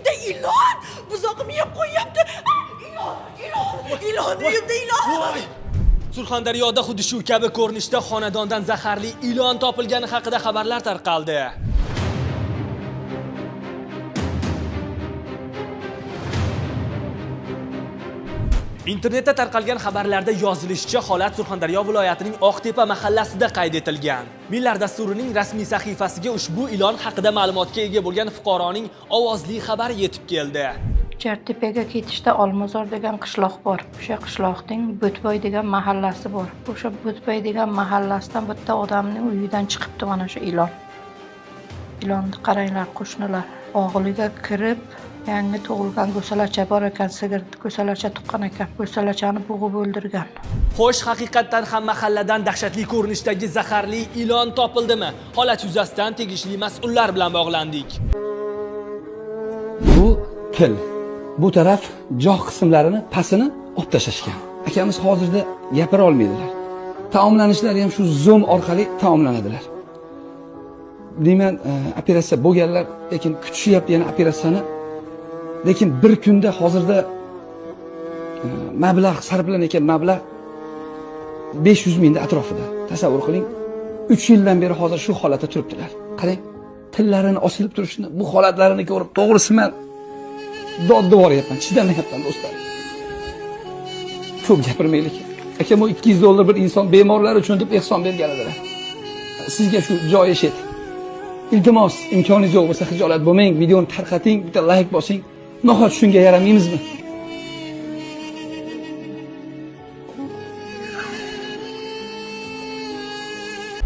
Uyimda ilon! Buzog'im yeb qo'yyapti. Ilon, ilon, ilon, uyimda ilon. Voy! Surxondaryoda xuddi shu kabi ko'rinishda xonadondan zaharli ilon topilgani haqida xabarlar tarqaldi. Internetda tarqalgan xabarlarda yozilishicha, holat Surxondaryo viloyatining Oqtepa mahallasida qayd etilgan. Millar dasturining rasmiy sahifasiga ushbu ilon haqida ma'lumotga ega bo'lgan fuqaroning ovozli xabari yetib keldi. Jartepaga ketishda Olmazor degan qishloq bor. O'sha qishloqning Bo'tboy degan mahallasi bor. O'sha Bo'tboy degan mahallasidan bitta odamning uyidan chiqibdi mana shu ilon. Ilonni qaranglar, qo'shnilar. Og'iliga kirib, yangi tug'ilgan go'salacha bor ekan, sigir go'salacha tuqqan ekan. Go'salachani bo'g'ib o'ldirgan. Xo'sh, haqiqatdan ham mahalladan dahshatli ko'rinishdagi zaharli ilon topildimi? Holat yuzasidan tegishli mas'ullar bilan bog'landik. Bu til. Bu taraf joh qismlarini pastini olib tashlashgan. Akamiz hozirda gapira olmaydilar. Taomlanishlari ham shu Zoom orqali taomlanadilar. Deyman, operatsiya bo'lganlar, lekin kutishyapti yana operatsiyani. Lekin bir kunda hozirda mablag' sarflanayotgan mablag' 500 mingni atrofida. Tasavvur qiling, 3 yildan beri hozir shu holatda turibdilar. Qarang, tillarini osilib turishini, bu holatlarini ko'rib, to'g'risi men dod devoryapman, chidamayapman do'stlar. Ko'p gapirmaylik. Akam, u 200 dollar bir inson bemorlar uchun deb ehson bergan edilar. Sizga shu joy eshit. Iltimos, imkoningiz yo'q bo'lsa xijolat bo'lmang, videoni tarqating, bitta like bosing. Nahot shunga yaramaymizmi?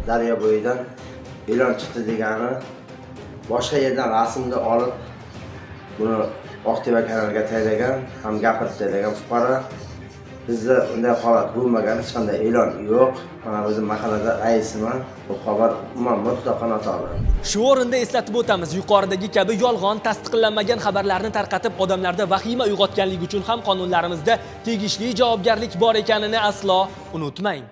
Daryo bo'yidan ilon chiqdi degani boshqa yerdan rasmni olib buni Oqtepa kanaliga taylagan ham gapirib taylagan fuqaro. Bizda unday holat bo'lmagan, hech qanday ilon yo'q. Mana o'zim mahallada raisiman, bu xabar umuman mutlaqo noto'g'ri. Shu o'rinda eslatib o'tamiz, yuqoridagi kabi yolg'on, tasdiqlanmagan xabarlarni tarqatib odamlarda vahima uyg'otganlik uchun ham qonunlarimizda tegishli javobgarlik bor ekanini aslo unutmang.